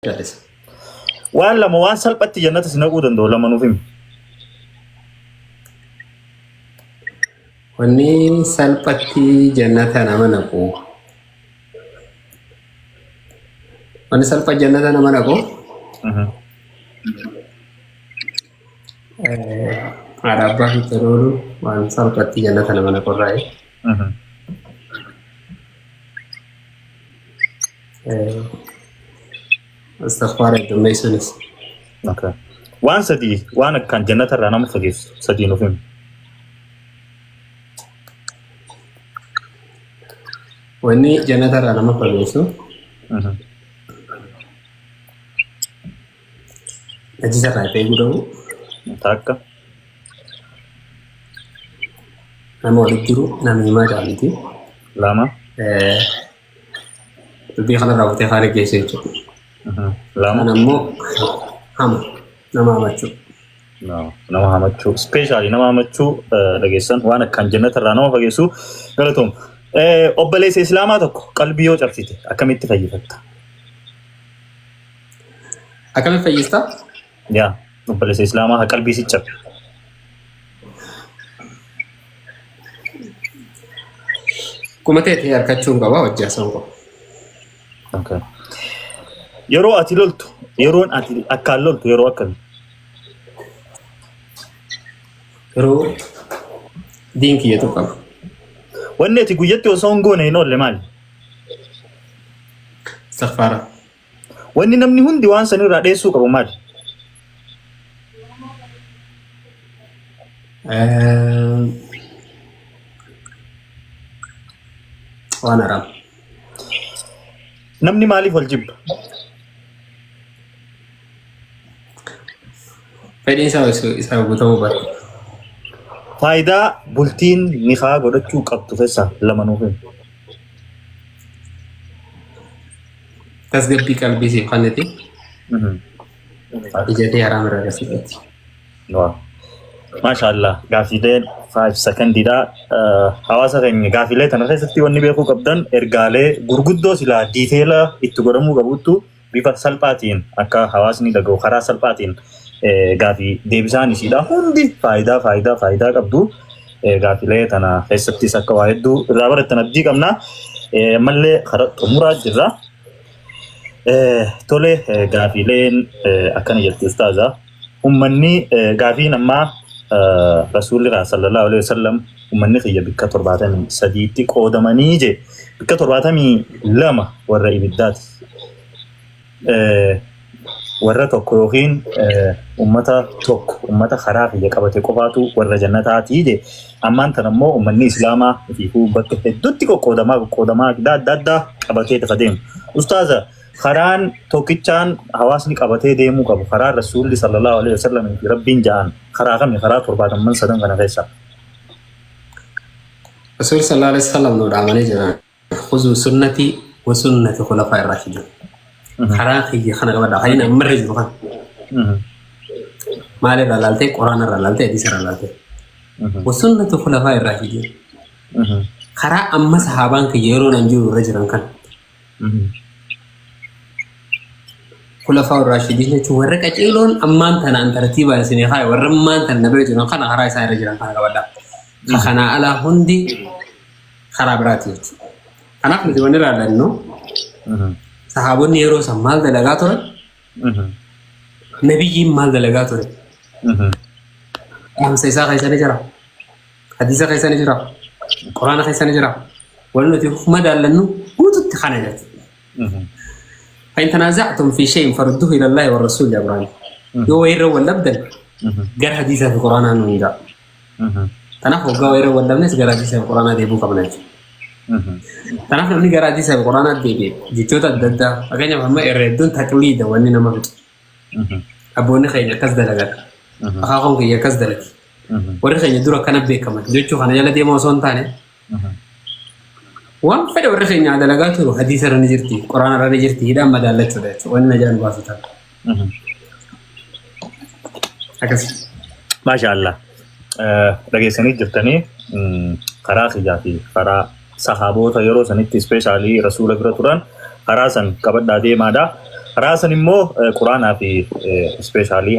Jaalisa. Waan lama waan salphatti jannata si naquu danda'u lama nuuf himi. Wanni salphatti jannata nama naqu. Wanni salpha jannata nama naqu haadha abbaa fi toloolu waan salphatti jannata nama naqu irraa. Istighfaara heddummeessuunis. Okay. Waan sadii waan akkaan jannata irraa nama fageessu sadii nuuf himi. Wanni jannata irraa nama fageessu najisa irraa of eeguu dhabuu, Takka. Nama walitti jiru, namiimaa jaaliti. Lama. Dubbii kanarraa kutee kaan geessu jechuudha. Lama. Kan ammoo hama nama hamachuu. No, nama hamachuu. Especially nama hamachuu dhageessan waan akkaan jannata irraa nama fageessu galatoom. Obboleessa Islaamaa tokko qalbii yoo cabsite akkamitti fayyifatta? Akkamitti fayyista? Yaa obboleessa Islaamaa haa qalbii si cabe. Kuma ta'e harkachuun qaba hojii haasa'uun qaba. Okay. Yeroo ati loltu, yeroon ati akkaan loltu yeroo akkamii? Yeroo diin kiyyatu qaba. Wanni ati guyyatti osoo hin goone hin oolle maali? Istighfaara. Wanni namni hundi waan sanirraa dheessuu qabu maali? Waan haraam. Namni maaliif wal jibba? Fedhiin isaa isaa guutamuu bara. Faayidaa bultiin nikaa godhachuu qabdu keessaa lama nuuf himi. Tasgabbii qalbii siif kenniti. Ija tee haraam irraa agarsiifatti. Waaw. Maasha Allah gaafiileen 5 secondiidha. Hawaasa keenya gaafiilee tana keessatti wanni beekuu qabdan ergaalee gurguddoo silaa detail itti godhamuu qabutu bifa salphaatiin akka hawaasni dhaga'u karaa salphaatiin gaafii deebisaan isiidha. Hundi faayidaa faayidaa faayidaa qabdu. Gaafiilee tana keessattis akka waa hedduu irraa barattan abdii qabna. Ammallee karaa xumuraa jirra. Tole, gaafiileen akkana jetti ustaaza. Ummanni gaafiin ammaa Rasuulli sallallahu alaihi wasallam ummanni kiyya bikka 73tti qoodamanii je bikka 72 warra ibiddaati. Warra tokko yookiin ummata tokko ummata karaa kiyya qabate qofaatu warra jannataati je. Ammaan tana immoo ummanni Islaamaa ifiifuu bakka hedduutti qoqqoodamaa qoqqoodamaa adda adda addaa qabatee lafa deema. Ustaaza, karaan tokkichaan hawaasni qabatee deemuu qabu karaa Rasuulli sallallahu alaihi wasallam fi Rabbiin ja'an karaa kami karaa torbaatamman sadan kana keessaa? Rasuulli sallallahu alaihi wasallam nu dhaamanii jiran. Khuzuu sunnatii wa sunnati khulafaa irraashidiin. Karaa kiyya kana qabadha. Kan inni ammarra jiru kana. Maal irraa laaltee? Quraana irraa laaltee? Hadiisa irraa laaltee? Wa sunnati khulafaa irraashidiin. Karaa amma sahaabaan kiyya yeroo nan jiru irra jiran kana. Khulafaa irraashidiin jechuun warra qaceeloon ammaan tana an tartiibaan isinii kaa'e warra ammaan tana na bira jiran kana karaa isaan irra jiran kana qabadha. Ka kanaa alaa hundi karaa biraati jechuudha. Kanaaf nuti wanni ilaallannu sahaabonni yeroo san maal dalagaa turan? Nabiyyiin maal dalagaa ture? Dhaamsa isaa keessa ni jira. Hadiisa keessa ni jira. Quraana keessa ni jira. Wanni nuti madaallannu guututti kana jechuudha. فإن تنازعتم في شيء فردوه إلى الله والرسول يا إبراهيم. Yoo wayirra wal dhabdan gara hadiisaa fi quraanaa nu hundaa. Kanaaf waggaa wayirra wal dhabnes gara hadiisaa fi quraanaa deebi'uu qabna jechuudha. Kanaaf namni gara hadiisaa fi quraanaa deebi'e jechoota adda addaa fakkeenyaaf amma irra hedduun taqliida wanni nama fixu. Abboonni keenya akkas dalagan. Akaakuun keenya akkas dalagi. Warri keenya dura akkana beekaman jechuu kana jala deemaa osoo hin taane waan fedhe warri keenya dalagaa turu hadiisa irra ni jirti, quraana irra ni jirti, hidhaan madaallachuudha jechuudha. Wanni najaa nu baasu ta'a. Akkas. Maasha Allah. Dhageessanii jirtanii karaa kiyyaa fi karaa sahaboota yeroo sanitti ispeeshaalii rasuula bira turan karaa san qabadhaa deemaadha. Karaa san immoo Quraanaa fi especially